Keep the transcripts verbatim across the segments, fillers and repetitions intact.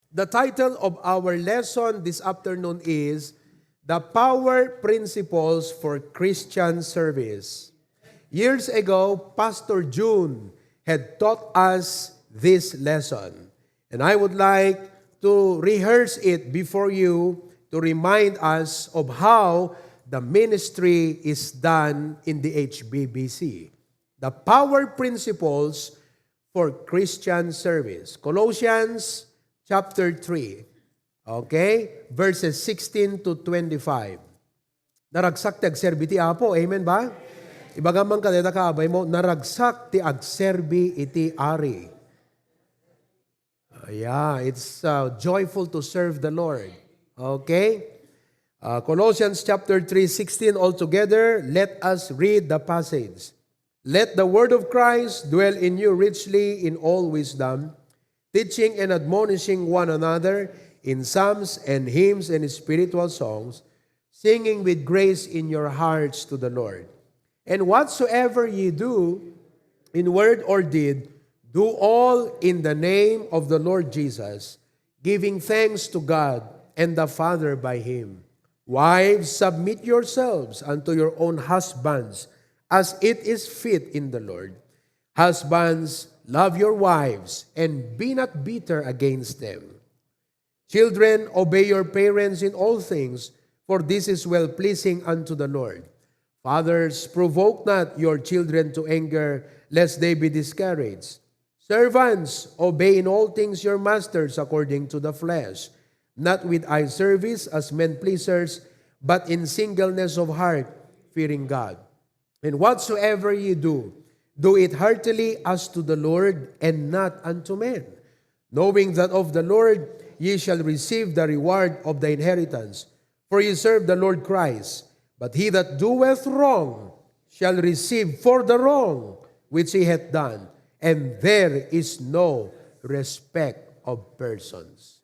The title of our lesson this afternoon is The Power Principles for Christian Service. Years ago, Pastor June had taught us this lesson, and I would like to rehearse it before you to remind us of how the ministry is done in the H B B C. The power principles for Christian service. Colossians chapter three. Okay? Verses sixteen to twenty-five. Naragsak ti agserbi ti Apo. Amen ba? Ibaga man kadayta kaabay mo, naragsak ti agserbi iti Ari. Ah, yeah, it's uh, joyful to serve the Lord. Okay? Uh, Colossians chapter three sixteen. All together, let us read the passage. Let the word of Christ dwell in you richly in all wisdom, teaching and admonishing one another in psalms and hymns and spiritual songs, singing with grace in your hearts to the Lord. And whatsoever ye do, in word or deed, do all in the name of the Lord Jesus, giving thanks to God and the Father by him. Wives, submit yourselves unto your own husbands, as it is fit in the Lord. Husbands, love your wives, and be not bitter against them. Children, obey your parents in all things, for this is well pleasing unto the Lord. Fathers, provoke not your children to anger, lest they be discouraged. Servants, obey in all things your masters according to the flesh, not with eye service as men pleasers, but in singleness of heart, fearing God. And whatsoever ye do, do it heartily as to the Lord and not unto men, knowing that of the Lord ye shall receive the reward of the inheritance. For ye serve the Lord Christ. But he that doeth wrong shall receive for the wrong which he hath done, and there is no respect of persons.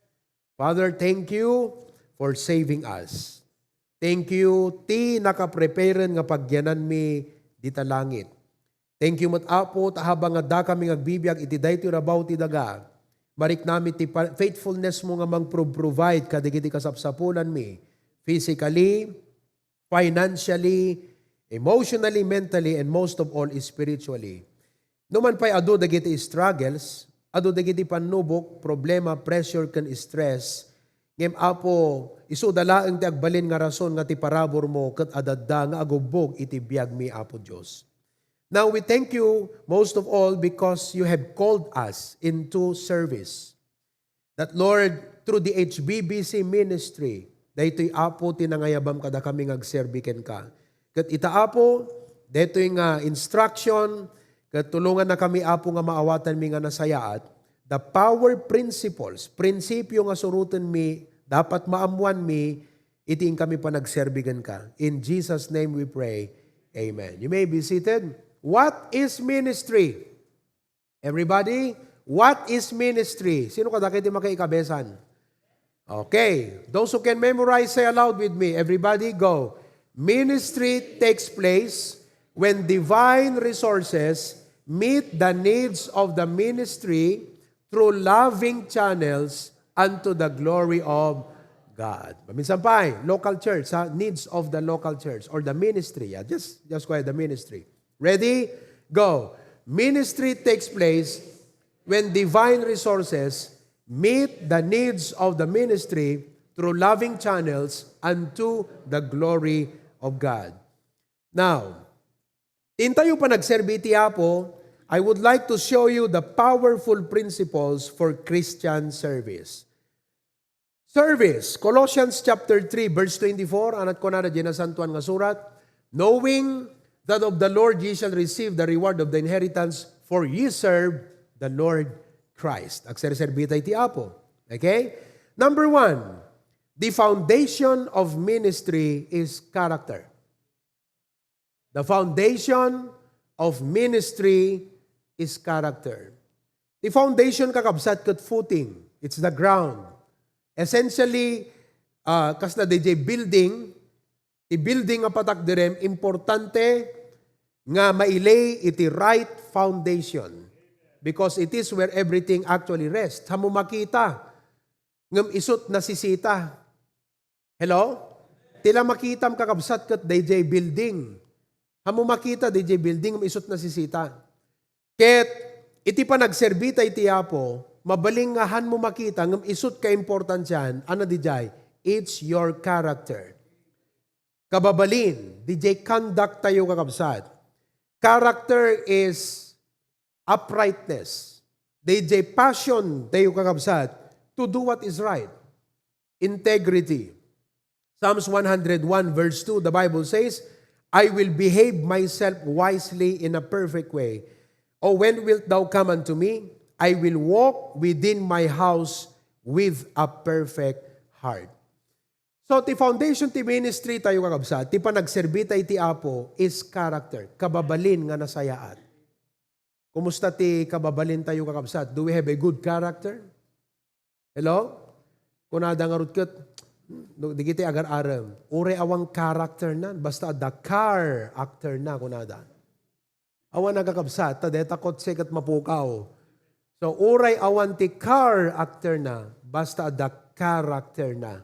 Father, thank you for saving us. Thank you ti nakapreparen nga pagyananmi dita langit. Thank you met, Apo, ta habang adda kami nga agbibiag iti daytoy rabaw ti daga, mariknami ti pa-, faithfulness mo nga mangpro-provide kadagiti kasapsapulanmi, physically, financially, emotionally, mentally, and most of all, spiritually. No man pay adu dagiti struggles, adu dagiti pannubok, problema, pressure, ken stress, ngem, Apo, isuda laeng ti agbalin nga rason nga ti parabur mo ket adda nga agubbog iti biagmi, Apo Dios. Now, we thank you most of all because you have called us into service. That, Lord, through the H B B C ministry, daytoy, Apo, ti nangayabam kadakami nga agserbi kenka. Ket ita, Apo, daytoy nga instruction, ket tulongannakami, Apo, nga maawatanmi nga nasayaat, the power principles, prinsipyo nga surotenmi, dapat maammoanmi, iti inkami panagserbi kenka. In Jesus' name we pray. Amen. You may be seated. What is ministry? Everybody, what is ministry? Sino kadagiti makaikabesan? Okay. Those who can memorize, say aloud with me. Everybody, go. Ministry takes place when divine resources meet the needs of the ministry through loving channels unto the glory of God. Paminsan pa, eh, local church, ha? Needs of the local church or the ministry. Yeah, just, just quiet, the ministry. Ready? Go. Ministry takes place when divine resources meet the needs of the ministry through loving channels unto the glory of God. Now, intayo panagserbi iti Apo, I would like to show you the powerful principles for Christian service. Service, Colossians chapter three, verse twenty-four, anat kunana diay Nasantoan nga Surat, "Knowing that of the Lord ye shall receive the reward of the inheritance, for ye serve the Lord Christ." Agserserbi tayo iti Apo. Okay? Number one, the foundation of ministry is character. The foundation of ministry is character. Ti foundation, kakabsat, ket footing. It's the ground. Essentially, ah, kasla diay building, ti building nga patakderem, importante nga mailay iti right foundation because it is where everything actually rests. Saan mo makita ngem isut' nasisita. Hello? Ti la makitam, kakabsat, ket dayjay building. Hanmo makita dayjay building ngem isut' nasisita. Ket iti panagserbita iti Apo, mabalin nga hanmo makita ngem isut' kaimportansian, ania dayjay? It's your character. Kababalin, dayjay conduct tayo, kakabsat. Character is uprightness. Dayjay passion tayo, kakabsat, to do what is right. Integrity. Psalms one hundred one verse two, the Bible says, "I will behave myself wisely in a perfect way. O when wilt thou come unto me? I will walk within my house with a perfect heart." So, ti foundation ti ministry tayo, kakabsat, ti panagserbi tayo iti Apo is character, kababalin nga nasayaat. Kumusta ti kababalin tayo, kakabsat? Do we have a good character? Hello? Kunada ngarud ket, no, dagiti agar-arem, uray awan character na, basta adda car actor na, kunada. Awan a, kakabsat, ta deta kotse ket mapukaw. So, uray awan ti car actor na, basta adda character na.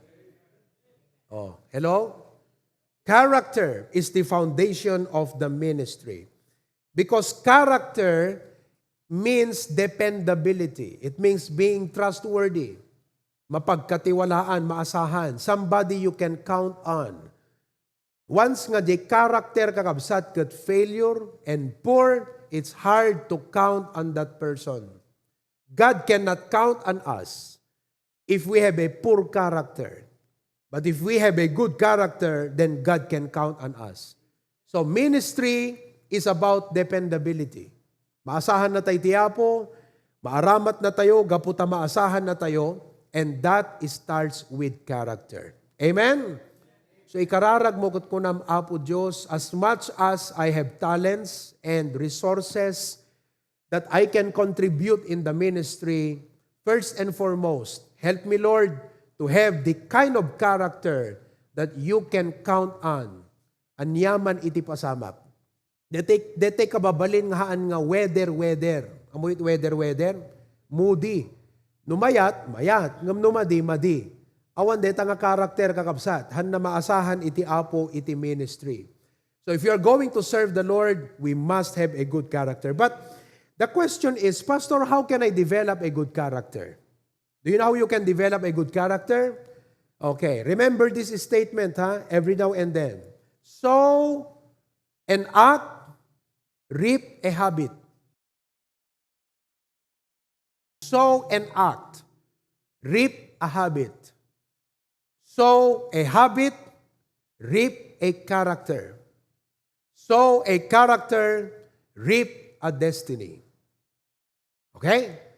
Oh, hello? Character is the foundation of the ministry. Because character means dependability. It means being trustworthy. Mapagkatiwalaan, maasahan. Somebody you can count on. Once nga di character, kakabsat, ket failure and poor, it's hard to count on that person. God cannot count on us if we have a poor character. But if we have a good character, then God can count on us. So ministry is about dependability. Maasahan na tayo ti Apo, maaramat na tayo, gapu ta maasahan na tayo, and that starts with character. Amen? So ikararag mo ket kunam, "Apo Dios, as much as I have talents and resources that I can contribute in the ministry, first and foremost, help me, Lord, to have the kind of character that you can count on." Ania man iti pasamak. Deti, deti kababalin nga haan nga weather, weather. Amoy weather, weather? Moody. No mayat, mayat. Ngem no madi, madi. Awan deta nga character, kakabsat. Hanna maasahan iti Apo iti ministry. So if you are going to serve the Lord, we must have a good character. But the question is, "Pastor, how can I develop a good character?" Do you know how you can develop a good character? Okay, remember this statement, ha, every now and then. "Sow an act, reap a habit." Sow an act, reap a habit. Sow a habit, reap a character. Sow a character, reap a destiny. Okay?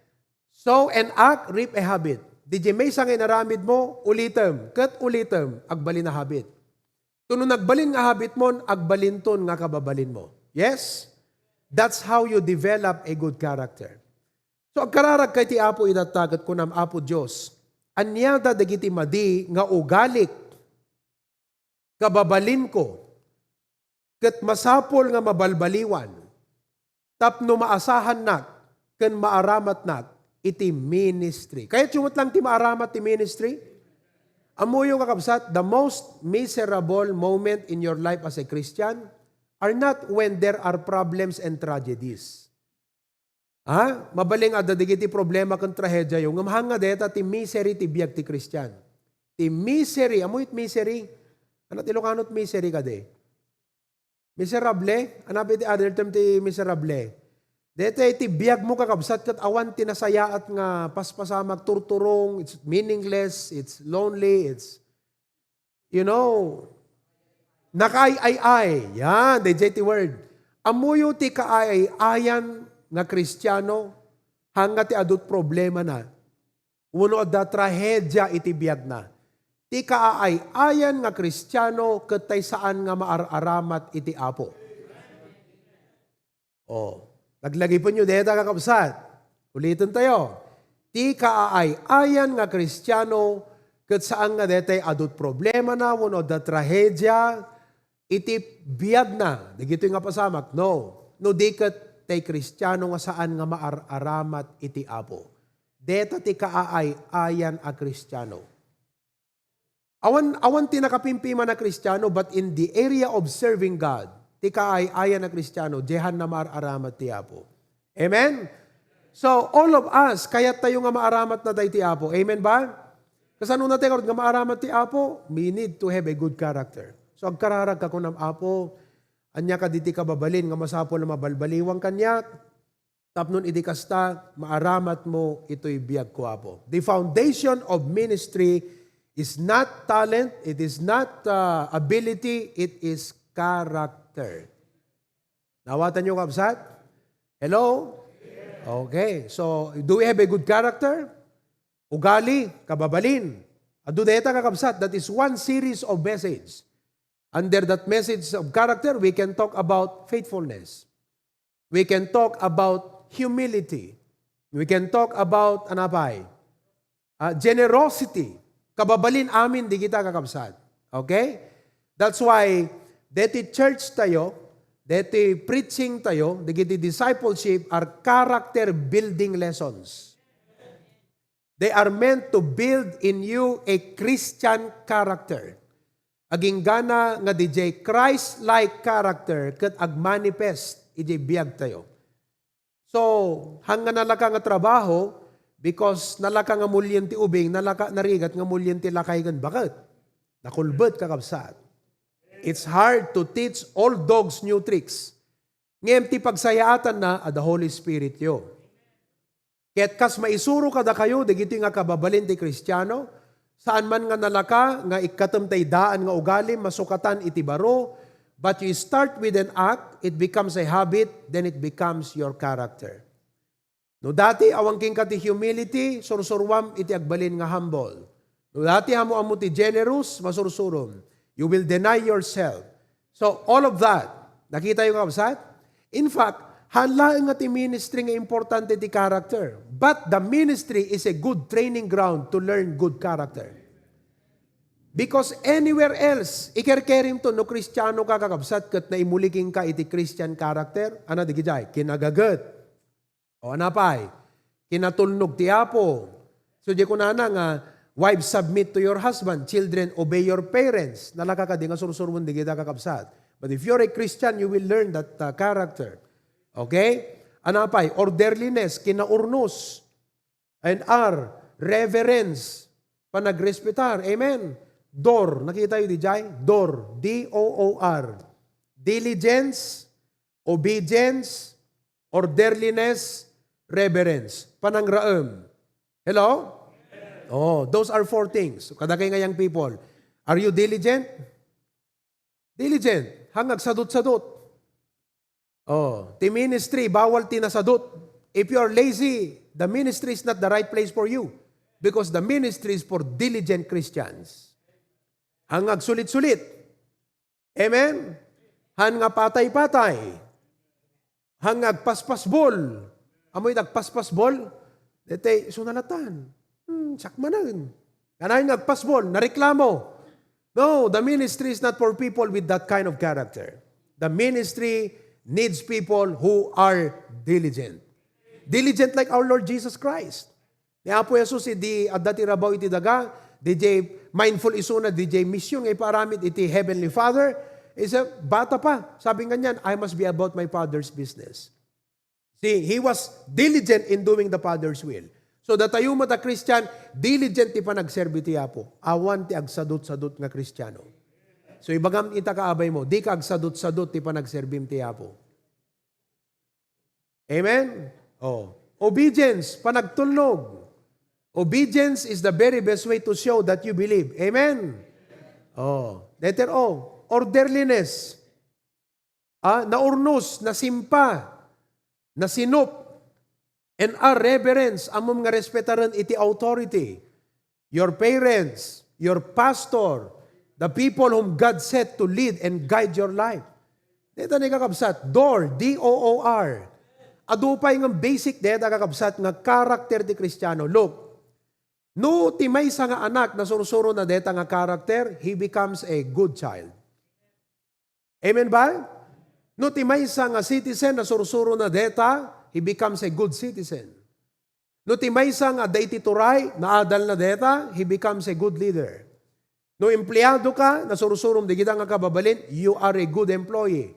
Sow an act, reap a habit. Dayjay maysa nga inaramid mo, ulitem, ket ulitem, agbalin a habit. Tapno nagbalin nga habit mo, agbalinton nga kababalin mo. Yes? That's how you develop a good character. So, agkararag ka iti Apo itatta, ket kunam, "Apo Dios, ania dagiti madi nga ugalik, kababalinko, ket masapul nga mabalbaliwan, tapno maasahannak ken maaramatnak iti ministry." Kayatyo met lang ti maaramat ti ministry? Ammoyo, kakabsat, the most miserable moment in your life as a Christian are not when there are problems and tragedies. Ha? Mabalin adda dagiti problema ken trahediayo, ngem haan nga dayta ti misery ti biag ti Kristian. Ti misery, ammoyo ti misery? Ania ti Ilocano ti misery kadi? Miserable? Ania pay ti other term ti miserable? Dayta ti biag mo, kakabsat, ket awan ti nasayaat nga paspasamak, turturong, it's meaningless, it's lonely, it's, you know, nakaay-ay-ay. Yan, dayjay ti word. Ammoyo ti kaay-ay-ayan nga Kristiano, haan nga ti adut problemana wenno adda trahedia iti biagna. Ti kaay-ayan nga Kristiano ket tay saan nga maar-aramat iti Apo. Oh, laglagipenyo dayta, kakabsat. Uliten tayo. Ti kaay-ayan nga Kristiano ket saan nga daytay adut problemana wenno adda trahedia iti biagna, dagitoy nga pasamak, no. No di ket tay Kristiano nga saan nga maar-aramat iti Apo. Deta ti kaay-ayan a Kristiano. Awan, awan ti nakapimpima a Kristiano, but in the area of serving God, ti kaay-ayan a Kristiano, diay haanna maar-aramat ti Apo. Amen? So, all of us, kayat tayo nga maaramat na tayo ti Apo. Amen ba? Kasano na tayo nga maaramat ti Apo? We need to have a good character. So, agkararag ka kunam, Apo, ania kadi ti kababalin nga masapul a mabalbaliwang kaniak? Tapno iti kasta, maaramat mo itoy biag ko, Apo. The foundation of ministry is not talent, it is not, uh, ability, it is character. Naawatan niyo, kabsat? Hello? Okay. So, do we have a good character? Ugali, kababalin. Adu dayta, kakabsat. That is one series of message. Under that message of character, we can talk about faithfulness. We can talk about humility. We can talk about, ano pay? Ah, generosity. Kababalin amin digita, kakabsat. Okay? That's why, deti church tayo, deti preaching tayo, dagiti discipleship are character building lessons. They are meant to build in you a Christian character. Aginggana nga diay Christ-like character ket agmanifest idiay biag tayo. So, haan nga nalaka nga trabaho, because nalaka nga mulien ti ubing, nalaka narigat nga mulien ti lakay ken baket. Nakulbet, kakabsat. It's hard to teach old dogs new tricks. Ngem ti pagsayaatanna a the Holy Spirit yo. Ket kas maisuro kadakayo dagitoy nga kababalin ti Kristiano, saan man nga nalaka nga ikkatem tay daan nga ugali masukatan iti baro, but you start with an act, it becomes a habit, then it becomes your character. No dati, awan kenka ti humility, sursuruam iti agbalin nga humble. No dati, ammo-ammo ti generous, masursurom. You will deny yourself. So, all of that, nakita yo, kakabsat? In fact, haan laeng nga ti ministry nga importante ti character. But the ministry is a good training ground to learn good character. Because anywhere else, ikerkerim to, no Kristiano ka, kakabsat, ket naimuli kenka iti Christian character, ano, digidiay, kinagaget. O, ano pay? Kinatulnog ti Apo. So, di kunana nga, "Wives, submit to your husband. Children, obey your parents." Nalaka kadi nga sursuroen digita, kakabsat. But if you're a Christian, you will learn that, uh, character. Okay? Ano pay? Orderliness, kinaurnos. And R, reverence, panagrespetar. Amen. Dor, nakita yo diay? Dor, D O O R. Diligence, obedience, orderliness, reverence. Panangraem. Hello? Oh, those are four things. Kadakay nga young people, are you diligent? Diligent. Haan nga agsadutsadut. Oh, ti ministry, bawal ti nasadut. If you are lazy, the ministry is not the right place for you. Because the ministry is for diligent Christians. Haan nga agsulit-sulit. Amen? Haan nga patay-patay. Haan nga agpaspasbol. Amoy agpaspasbol? Dete, sunalatan. Hmm, sakmanen. Kanayon nga agpasbol, nareklamo. No, the ministry is not for people with that kind of character. The ministry needs people who are diligent. Diligent like our Lord Jesus Christ. Ni Apo Jesus, idi adda ti rabaw iti daga, diay mindful isuna, diay mission nga ipaaramid iti Heavenly Father, is a bata pa. Sabi nga niyan, "I must be about my Father's business." See, he was diligent in doing the Father's will. So, datayo met a Christian, diligent ti panagserbi ti Apo. Awan ti agsadut-sadut nga Kristiano. So, ibagam ita, kaabay mo, di ka agsadut-sadut ti panagserbim ti Apo. Amen? Oh. Obedience, panagtulnog. Obedience is the very best way to show that you believe. Amen? Oh. Letter O, orderliness. Ah, naurnos, nasimpa, nasinup, and our reverence, ammom nga respetaren iti authority. Your parents, your pastor, the people whom God set to lead and guide your life. Deta ni kakabsat, dor, D O O R. Adu pay nga basic deta, kakabsat, nga character ti Kristiano. Look, no ti maysa nga anak nasursuro na deta nga character, he becomes a good child. Amen ba? No ti maysa nga citizen nasursuro na deta, he becomes a good citizen. No ti maysa nga adda iti turay, naadalna dayta, he becomes a good leader. No empleado ka, nasursurom dagita nga kababalin, you are a good employee.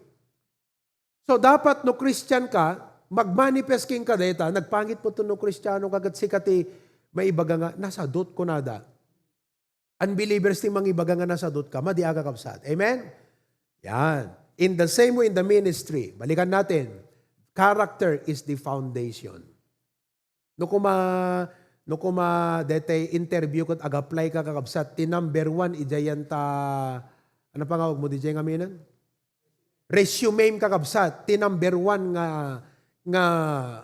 So, dapat no Christian ka, magmanifest kenka dayta, nagpangit mo to no Kristiano ka, ket sika ti maibaga nga, "Nasadut," kunada. Unbelievers ti mangibaga nga nasadut ka, madi a kakabsat. Amen? Yan. In the same way, in the ministry, balikan natin, character is the foundation. No kuma, no kuma, detay interview ket ag-apply ka, kakabsat, ti number one, idiay yan ta, ano pa nga mo, didiay nga minen? Resume, kakabsat, ti number one nga, nga,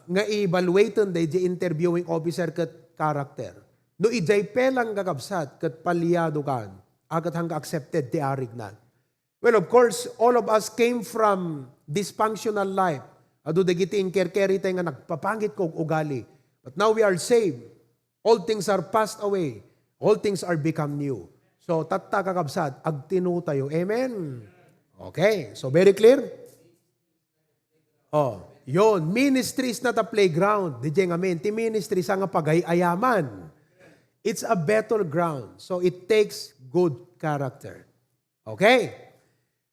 nga i-evaluaten daydiay interviewing officer ket character. No idiay pelang, kakabsat, ket paliado kan, a ket hangga accepted ti arigna. Well, of course, all of us came from dysfunctional life. Adu dagiti inkerkeri tay nga nagpapangit ko ugali. But now we are saved. All things are passed away. All things are become new. So, tatta, kakabsat, agtino tayo. Amen? Okay. So, very clear? Oh, yon. Ministry is not a playground. Didiay nga amen. Ti ministry, sa nga pagay-ayaman. It's a battleground. So, it takes good character. Okay?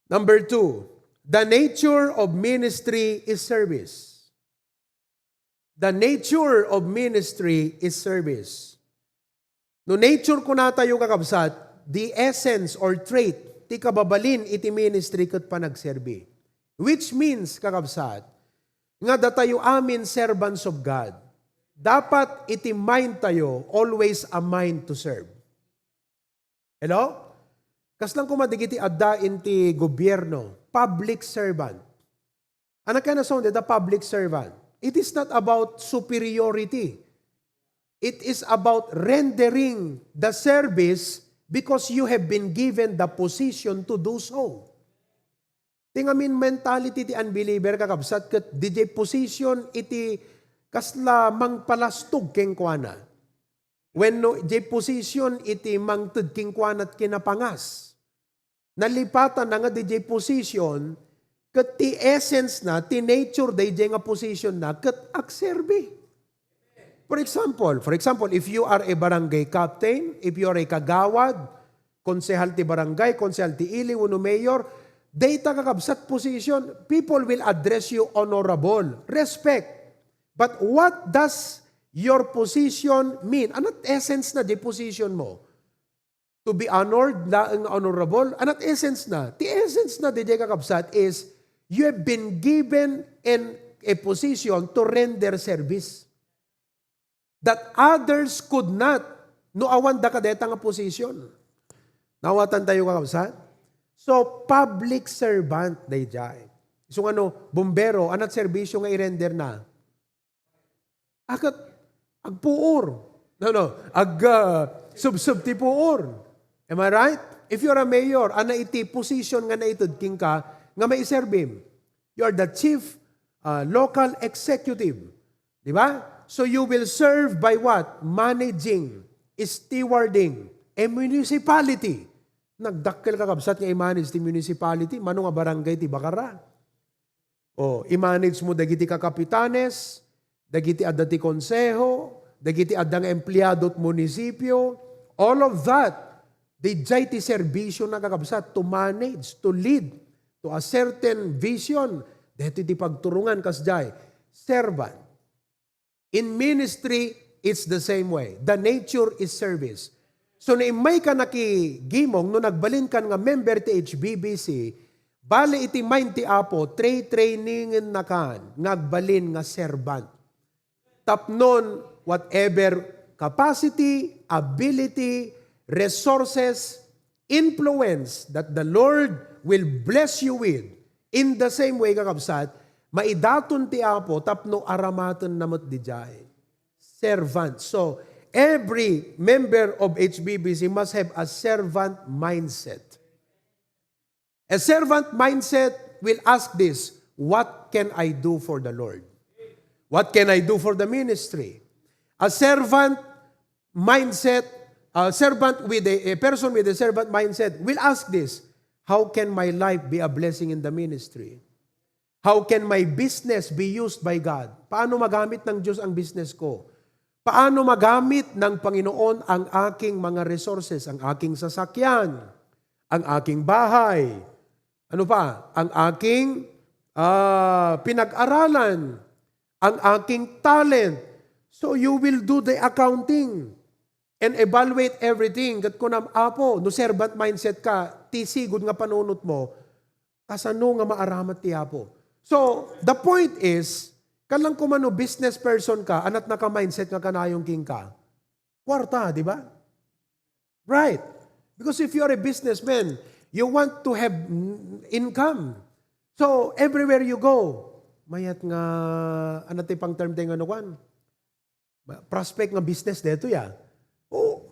Number two, the nature of ministry is service. The nature of ministry is service. No nature kunatayo, kakabsat, the essence or trait ti kababalin iti ministry ket panagserbi. Which means, kakabsat, nga datayo amin servants of God. Dapat iti mind tayo, always a mind to serve. Hello? Kasla koma dagiti adda iti gobierno, public servant. Ano kaya nasaw dita public servant? It is not about superiority. It is about rendering the service because you have been given the position to do so. Ti ngamin mentality ti unbeliever, kakabsat, ket didiay position iti kasla mangpalastog kenkuana. Wenno diay position iti mangted kenkuana ti kinapangas. Nalipatanna nga didiay position, ket ti essence na, ti nature daydiay nga position na, ket agserbi. For example, for example, if you are a barangay captain, if you are a kagawad, konsehal ti barangay, konsehal ti ili, wenno mayor, dayta, kakabsat, position, people will address you honorable, respect. But what does your position mean? Ano ti essence na diay position mo? To be honored, laeng nga honorable? Ano ti essence na? Ti essence na diay, kakabsat, is you have been given an, a position to render service that others could not no awan da kadeta nga position. Naawatan tayo, kakabsat? So, public servant daydiay. Isu nga no, bombero, ano ti serbisyo nga i-render na? Akat, agpuor. No, no. Ag, ah, subsub ti puor. Am I right? If you're a mayor, ano iti position nga naited kenka nga maiserbim? You are the chief, ah, local executive. Di ba? So you will serve by what? Managing, stewarding a municipality. Nagdakkel, kakabsat, nga i-manage ti municipality, mano nga barangay ti bakara. O, i-manage mo dagiti kakapitanes, dagiti adda ti konseho, dagiti adda nga empleado ti munisipio, all of that, diay ti serbisyo na, kakabsat, to manage, to lead to a certain vision. Daytoy ti pagturungan kasdiay, servant. In ministry, it's the same way. The nature is service. So, no immayka nakigimong, no nagbalinkan nga member ti H B B C, bale iti mind ti Apo, tray-trainingennakan nga agbalin nga servant. Tapnon, whatever capacity, ability, resources, influence that the Lord will bless you with, in the same way, kakabsat, maidaton ti Apo tapno aramatenna met diay. Servant. So, every member of H B B C must have a servant mindset. A servant mindset will ask this, "What can I do for the Lord? What can I do for the ministry?" A servant mindset, a servant with a, a person with a servant mindset will ask this, "How can my life be a blessing in the ministry? How can my business be used by God?" Paano magamit ng Diyos ang business ko? Paano magamit ng Panginoon ang aking mga resources, ang aking sasakyan, ang aking bahay, ano pa, ang aking, ah, pinag-aralan, ang aking talent. So you will do the accounting and evaluate everything. Ket kunam, "Apo, no servant mindset ka, ti sigud nga panunot mo, kasano nga maaramat ti Apo?" So, the point is, kalang kumano business person ka, anat naka-mindset nga kanayon king ka. Kwarta, di ba? Right. Because if you are a businessman, you want to have mm, income. So, everywhere you go, mayat nga, ano ti pang term tayo nga nukuan? Prospect nga business dito ya. O,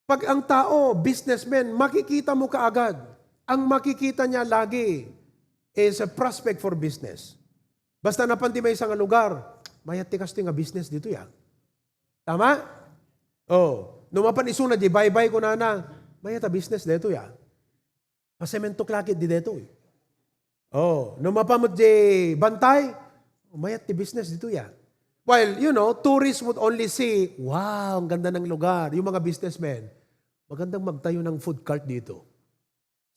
pag ang tao, businessman, makikita mo kaagad. Ang makikita niya lagi is a prospect for business. Basta napan ti maysa nga lugar, mayat ti kastoy nga business dito ya. Tama? Oh, no mapan isuna di baybay ko nana, mayat a business dito ya. Pasemento klakit di detoy. Oh, no mapamot di bantay, mayat ti business dito ya. While, you know, tourists would only see, "Wow, ang ganda ng lugar." Yung mga businessmen, "Magandang magtayo ng food cart dito."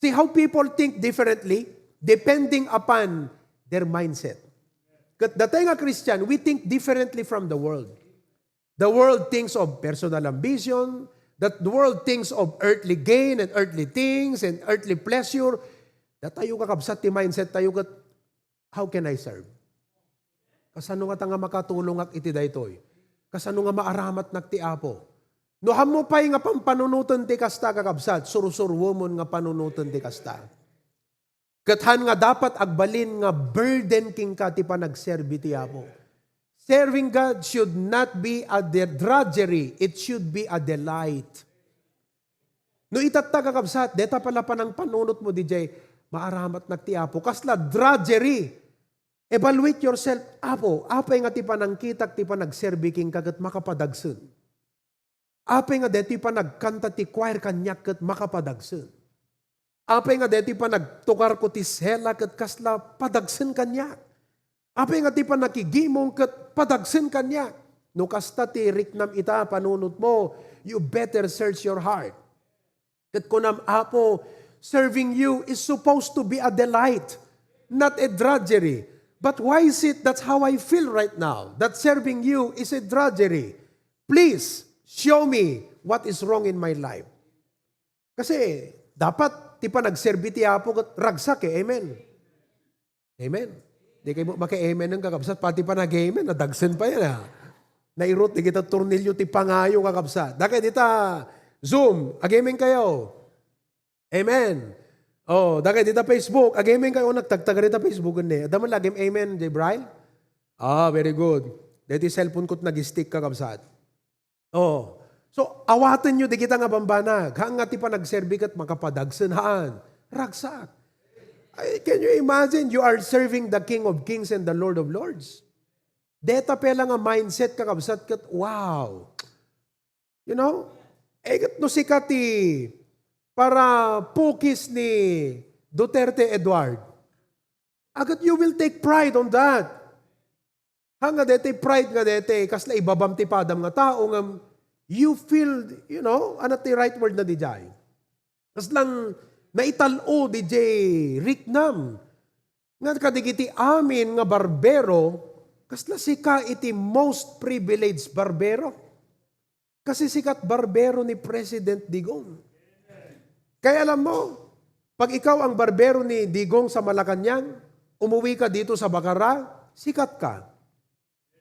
See how people think differently depending upon their mindset. Ket datay nga Christian, we think differently from the world. The world thinks of personal ambition, that the world thinks of earthly gain and earthly things and earthly pleasure. Datayo kakabsat ti mindset tayo ket, "How can I serve? Kasano nga ta nga makatulongak iti daytoy? Kasano nga maaramatnak ti Apo?" No ammo pay nga pampanunoten ti kasta, kakabsat, sursurwemon nga panunoten ti kasta. Ket han nga dapat agbalin nga burden kenka ti panagserbi ti Apo. Serving God should not be a de- drudgery, it should be a delight. No itatta, kakabsat, deta pala panangpanunot mo didiay, "Maaramatnak ti Apo." Kasla drudgery. Evaluate yourself, "Apo, apay nga ti panangkitak ti panagserbi kenka ket makapadagsen? Apay nga deti panagkanta ti choir kaniak ket makapadagsen? Apay nga deti panagtukar ko ti sela ket kasla padagsen kaniak? Apay nga ti panakigimong ket padagsen kaniak?" No kasta ti riknam ita panunot mo, you better search your heart. Ket kunam, "Apo, serving you is supposed to be a delight, not a drudgery. But why is it that's how I feel right now, that serving you is a drudgery? Please, show me what is wrong in my life." Kasi dapat ti panagserbi ti Apo ket ragsak eh. Amen. Amen. Di kayo maki-amen ng kakabsat. Pati pa nag-amen, nadagsen pa yan, ha. Nairot di kita tornilyo ti pangayo, kakabsat. Dakay dita Zoom, ag-amen kayo. Amen. Oh, dakay dita Facebook, ag-amen kayo. Nagtagtag dita Facebook ni. Adda man lagim amen, Jay Brian? Ah, very good. Deti cellphone ko't nag-stick, kakabsat. Oh. So, awaten yo di kita nga bambanag. Haan nga ti panagserbi ket makapadagsen, haan. Ragsak. Ay, can you imagine? You are serving the King of Kings and the Lord of Lords. Deta pela nga mindset, kakabsat, ket wow. You know? Eh, ket no sika ti para pukis ni Duterte Edward, agat you will take pride on that. Ha nga dete, pride nga dete, kasla ibabam ti padam nga tao nga you feel, you know, ano ti right word na dijay? Kaslang naital-o dijay riknam. Nga kadigiti amin nga barbero, kasla sika iti most privileged barbero. Kasi sikat barbero ni President Digong. Kaya alam mo, pag ikaw ang barbero ni Digong sa Malacañang, umuwi ka dito sa Bacarra, sikat ka.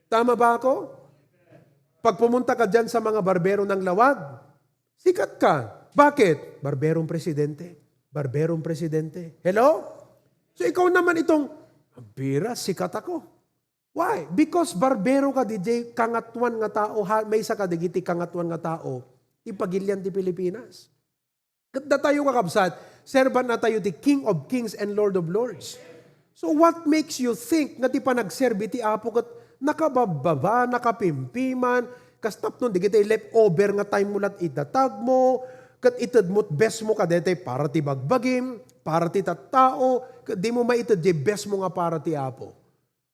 Tama ba ako? Pag pumunta ka dyan sa mga barbero ng Lawag, sikat ka. Bakit? Barberong presidente. Barberong presidente. Hello? So ikaw naman itong, "Bira, sikat ako." Why? Because barbero ka, D J, kangatuan nga tao, ha, maysa ka dagiti kangatuan nga tao, ti pagilian ti Pilipinas. Ket datayo, kakabsat, servant na tayo ti King of Kings and Lord of Lords. So what makes you think nga ti panagserbi ti Apo ket nakababbaba, nakapimpiman, kas tapno dagiti leftover nga time mo lat idatag mo, ket ited mo't best mo kadaytay para ti bagbagim, para ti tattao, ket di mo maited di best mo nga para ti Apo?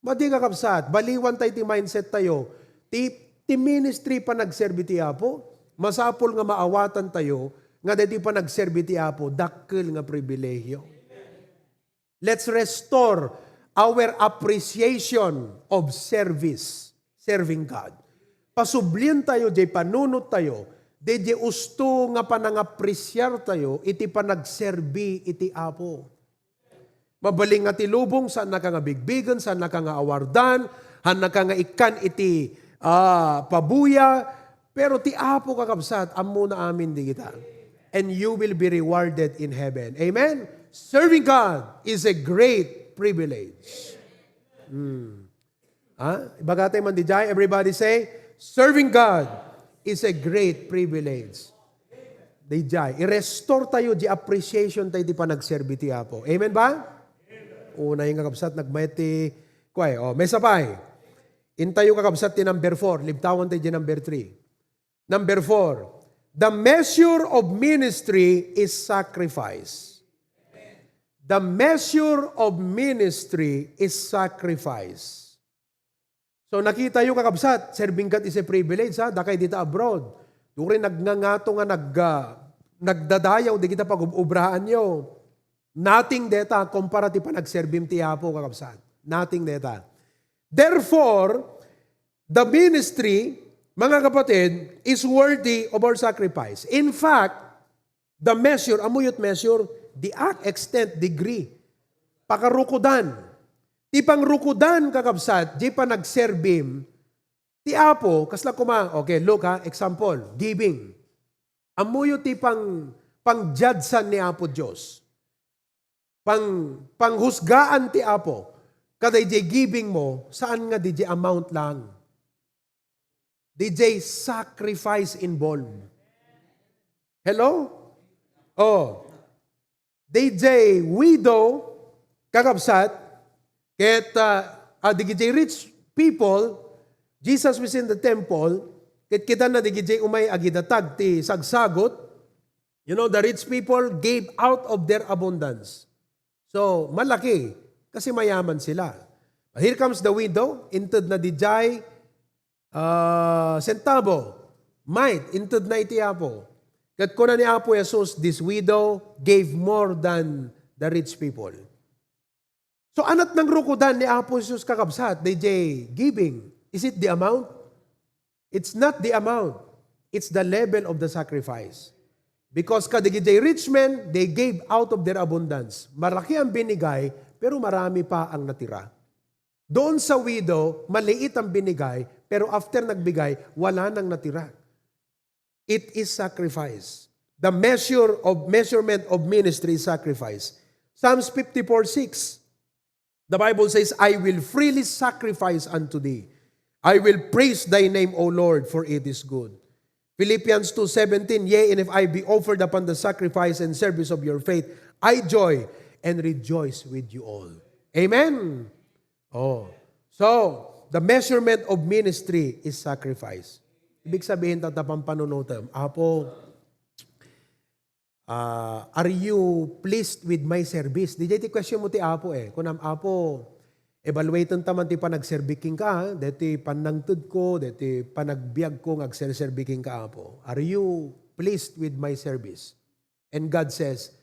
Madi nga kabsat, baliwan tayo ti mindset tayo. Ti Ti ministry, panagserbi ti Apo, masapul nga maawatantayo nga daytoy panagserbi ti Apo, dakkel nga pribilehiyo. Let's restore our appreciation of service, serving God. Pasublientayo diay panunottayo, diay usto nga panangapresiartayo iti panagserbi iti Apo. Mabalin nga ti lubong, saannaka nga bigbigen, saannaka nga awardan, saannaka nga ikkan iti, ah, pabuya. Pero ti Apo, kakabsat, ammona amin dagita. And you will be rewarded in heaven. Amen? Serving God is a great privilege. Hmm. Ha? Ibagatayo man diay. Everybody say, "Serving God is a great privilege." Diay, i-restore tayo diay appreciation tayo ti panagserbi ti Apo. Amen ba? Una yung kakabsat, nagmayat ti, kuay, oh, may sapay. Intayo kakabsat ti number four. Libtawan tayo diay number three. Number four, the measure of ministry is sacrifice. The measure of ministry is sacrifice. So, nakitayo, kakabsat, serving God is a privilege, ha? Dakay dita abroad. Duri nagngangato nga nag-, ah, nagdadayaw, dagita pag-ubraanyo. Nothing deta kumpara ti panagserbim ti Apo, kakabsat. Nothing deta. Therefore, the ministry, mga kapatid, is worthy of our sacrifice. In fact, the measure, ammoyo ti measure, the act, extent, degree, pakarukodan. Ti pangrukodan, kakabsat, diay panagserbim ti Apo, kasla koma, okay, look ha, example, giving. Ammoyo ti pang-, pang-judgean ni Apo Dios. Pang-, panghusgaan ti Apo. Kadaydiay giving mo, saan nga diay amount lang. Diay sacrifice involved. Hello? Oh. Diay widow, kakabsat, ket, ah, ah, diay rich people, Jesus was in the temple, ket kitana diay umay agidatag ti sagsagut, you know, the rich people gave out of their abundance. So, malaki, kasi mayaman sila. But here comes the widow, inted na diay ah, sentabo, mite, inted na iti Apo. Ket kuna ni Apo Jesus, "This widow gave more than the rich people." So, anat nangrukodan ni Apo Jesus, kakabsat, diay giving. Is it the amount? It's not the amount. It's the level of the sacrifice. Because kadigidiay rich men, they gave out of their abundance. Malaki ang binigay, pero marami pa ang natira. Doon sa widow, maliit ang binigay, pero after nagbigay, wala nang natira. It is sacrifice. The measure of, measurement of ministry is sacrifice. Psalms fifty-four six, the Bible says, "I will freely sacrifice unto thee. I will praise thy name, O Lord, for it is good." Philippians two seventeen, "Yea, and if I be offered upon the sacrifice and service of your faith, I joy and rejoice with you all." Amen. Oh. So, the measurement of ministry is sacrifice. Ibig sabihin, tatapan panunutem, "Apo, ah, are you pleased with my service?" Diay ti question mo ti Apo eh. Kunam, "Apo, evaluaten ta man ti panagserbi kenka, ha? Deti panangtedko, deti panagbiagko nga agserserbi kenka, Apo. Are you pleased with my service?" And God says,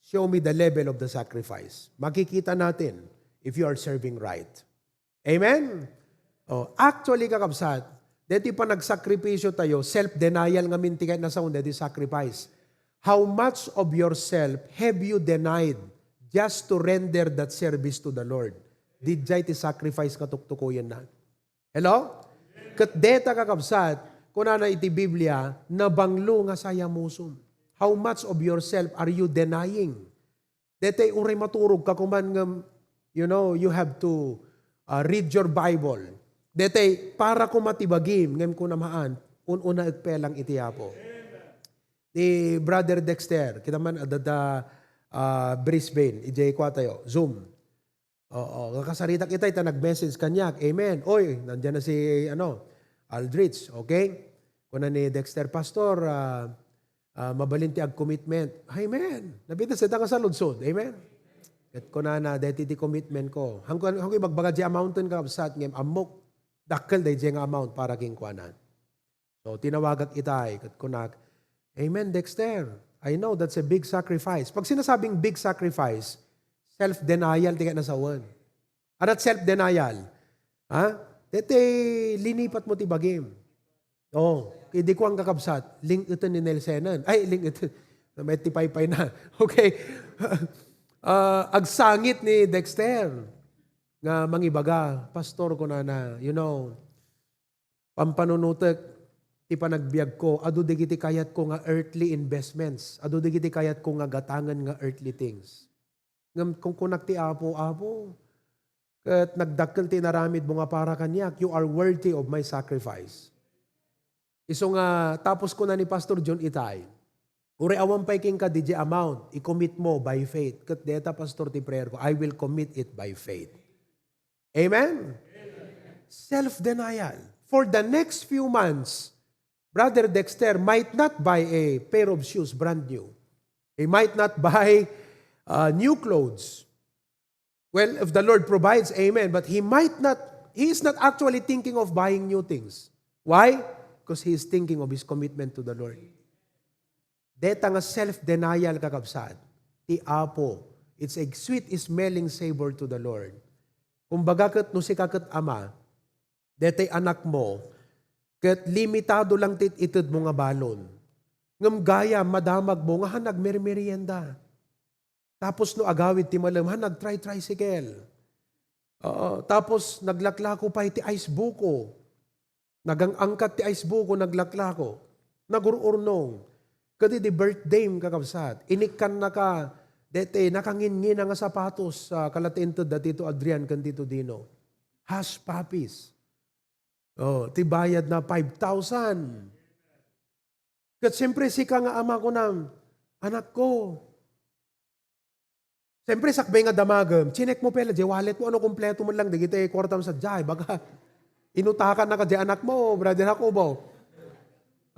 "Show me the level of the sacrifice." Makikita natin if you are serving right. Amen? Oh, actually, kakabsat, deti panagsakripisyo tayo, self-denial ngamin ti kayat na saon, deti sacrifice. How much of yourself have you denied just to render that service to the Lord? Diay ti sacrifice nga tuktukoyen na. Hello? Ket deta, kakabsat, kunana iti Biblia, "Nabanglo nga sayamusom." How much of yourself are you denying? Detay uray maturog ka kuman ngem, you know, you have to, uh, read your Bible. Detay para koma ti bagim ngem kunam haan, un-unaek pay lang iti Apo. Ni Brother Dexter, kita man adda, ah, Brisbane, idiay kua tayo, Zoom. Oo, kakasaritak itay ta nag-message kaniak. Amen. Oy, nandiyan na si, ano, Aldrich, okay? Kuna ni Dexter, "Pastor, ah, ah, mabalin ti ag-commitment." Amen. Napitas ita nga saludsod. Amen. Ket kunana, "Deti ti commitment ko." Hangko, hangko ibagbaga diay amount, kakabsat, ngem ammok, dakkel daydiay nga amount para kenkuana. So, tinawagak itay, ket kunak, "Amen, Dexter. I know that's a big sacrifice." Pag sinasabing big sacrifice, self-denial ti kayatna sawen. Adat self-denial. Ha? Daytoy, linipatmo ti bagim. Oh, idi kuan, kakabsat, ling-eten ni Nelsenan. Ay, ling-eten. May ti paypay na. Okay. Ah, agsangit ni Dexter nga mangibaga, "Pastor," kunana, "you know, pampanunotek ti panagbiagko, adu dagiti kayatko nga earthly investments, adu dagiti kayatko nga gatangen nga earthly things. Ngem kunkunak ti Apo, Apo, ket nagdakkel ti inaramidmo nga para kaniak. You are worthy of my sacrifice." Isu nga, tapos kuna ni Pastor John itay, "Uray awan pay kenka diay amount, i-commit mo by faith." Ket deta, Pastor, ti prayer ko, "I will commit it by faith." Amen? Self-denial. For the next few months, Brother Dexter might not buy a pair of shoes, brand new. He might not buy uh, new clothes. Well, if the Lord provides, amen. But he might not, he is not actually thinking of buying new things. Why? Because he is thinking of his commitment to the Lord. Deta nga self-denial, kakabsat, ti Apo. It's a sweet-smelling savor to the Lord. Kumbaga ket no sika ket ama, detay anakmo, ket limitado lang ti itedmo nga balon. Ngem gayam, madamagmo nga han nagmermerienda. Tapos no agawid ti malem, han nagtry-tricycle. Oo, tapos naglaklako pay ti ice buko. Nagang-angkat ti ice buko, naglaklako. Nagur-urnong. Ket idi birthday, kakabsat, inikkannaka, dete, nakanginngina nga sapatos, ah, kala ti inted da Tito Adrian ken Tito Dino. Hush puppies. Oh, ti bayad na five thousand. Ket siyempre, sika nga ama, kunam, "Anakko, siyempre, sakbay nga damagem, chinek mo pay la diay wallet mo, ano, kompleto man lang dagiti kuartam sadiay." Baga, inutakannaka diay anak mo, Brother Jacobo.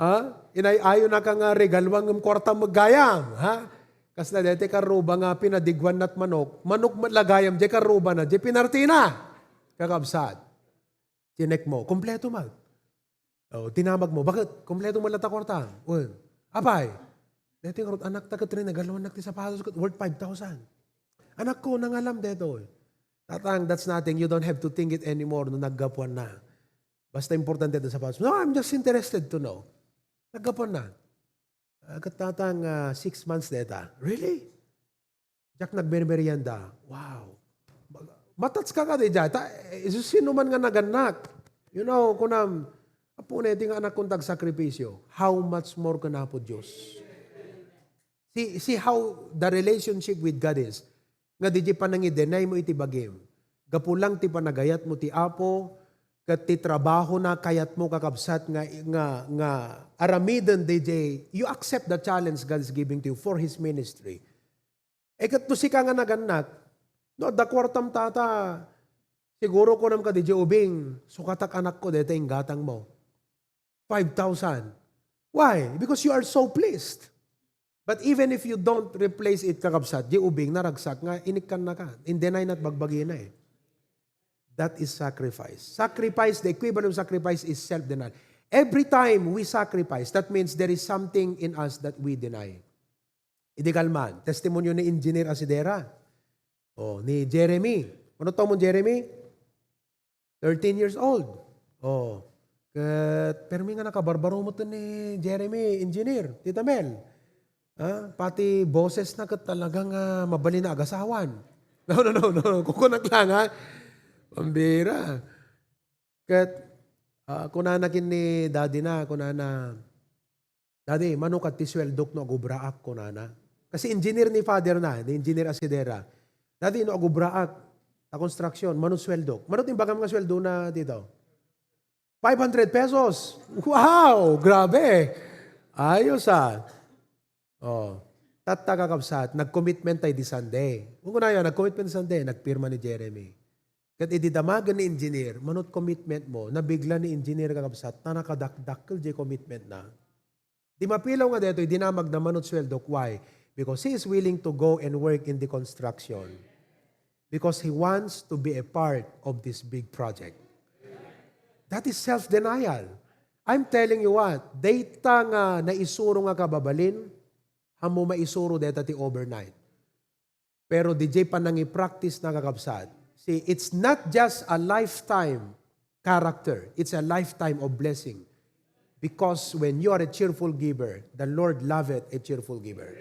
Ha? Inay-ayonaka nga regaluan ngem kuartam met gayam, ha? Kasla daytoy karruba nga pinadiguanna ti manok, manok met la gayam diay karrubana, diay pinartina. Kakabsat. Chinek mo, kompleto man. Oh, dinamag mo, "Bakit? Kompleto man latta kuarta." "Wen." "Apay?" "Daytoy ngarud, anakta ket regaluannak ti sapatos ket worth five thousand." "Anakko, nangalam daytoy." "Tatang, that's nothing. You don't have to think it anymore no naggapuanna. Basta importante ti sapatos." "No, I'm just interested to know." Naggapuanna. Ah, ket tatang, ah, six months dayta. "Really?" Diak nagmermerienda. Wow. Matats ka kadi diay. Ta, eh, sino man nga nagannak. You know, kunam, "Apo, ne, ti nga anak kon tagsakripisyo." How much more ken Apo Dios? See, see how the relationship with God is. Nga diay panangi-deny mo iti bagim. Gapu lang ti panagayat mo ti Apo, ket ti trabaho na kayat mo, kakabsat, nga, nga, nga aramiden diay, you accept the challenge God is giving to you for His ministry. Eh, ket no sika nga nagannak, no adda kuartam tata, siguro kunam kadi diay ubing, "Sukatak, anakko, dayta inggatang mo. Five thousand." Why? Because you are so pleased. But even if you don't replace it, kakabsat, diay ubing naragsak nga inikkannaka. In-deny na ti bagbagina eh. That is sacrifice. Sacrifice, the equivalent of sacrifice is self-denial. Every time we sacrifice, that means there is something in us that we deny. Idi kalman, testimonio ni Engineer Asidera. Oh, ni Jeremy. Ano taon mo, Jeremy? Thirteen years old. Oh. Ket permi nga nakabarbaro met ni Jeremy, Engineer, Tita Mel. Ah, pati boses na ket talagang, ah, mabalin na agasawan. No, no, no, no. Kukunak lang, ha? Pambira. Ket, ah, kunana ken ni daddy na, kunana, "Daddy, mano kadi ti sueldok no agubraak?" kunana. Kasi engineer ni father na, ni Engineer Asidera. "Daddy, no agubraak ta construction, mano sueldok?" Mano ti imbagam nga sueldo na dito? "Five hundred pesos." Wow! Grabe! Ayos ah. Oh. Tatta, kakabsat, nag-commitment tayo di Sunday. Kung kunayo, nag-commitment Sunday, nagpirma ni Jeremy. Ket idi damagen ni engineer, manut commitment mo, nabigla ni engineer, kakabsat, ta nakadakdakkel diay commitment na. Di mapilaw nga daytoy dinamag na manut sueldok. Why? Because he is willing to go and work in the construction. Because he wants to be a part of this big project. That is self-denial. I'm telling you what, dayta nga naisuro nga kababalin, ammo maisuro dayta ti overnight. Pero D J panangipractice na, kakabsat. See, it's not just a lifetime character. It's a lifetime of blessing. Because when you are a cheerful giver, the Lord loveth a cheerful giver.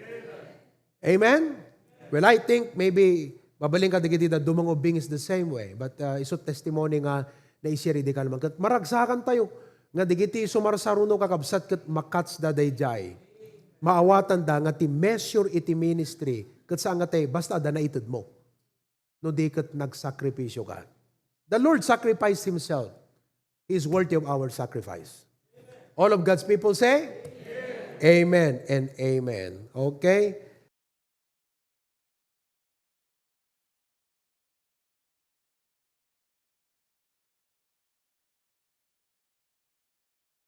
Amen? Well, I think maybe mabalin ka dagiti dadduma nga ubbing is the same way. But uh, isu testimony nga naisir idi kalman. Ket maragsakan tayo nga dagiti sumarsaruno, kakabsat, ket makatda daydiay. Maawatanda nga ti measure iti ministry ket saan nga tay basta adda naitedmo. No di ket nagsakripisyo ka. The Lord sacrificed Himself. He is worthy of our sacrifice. All of God's people say, Amen and amen. Okay?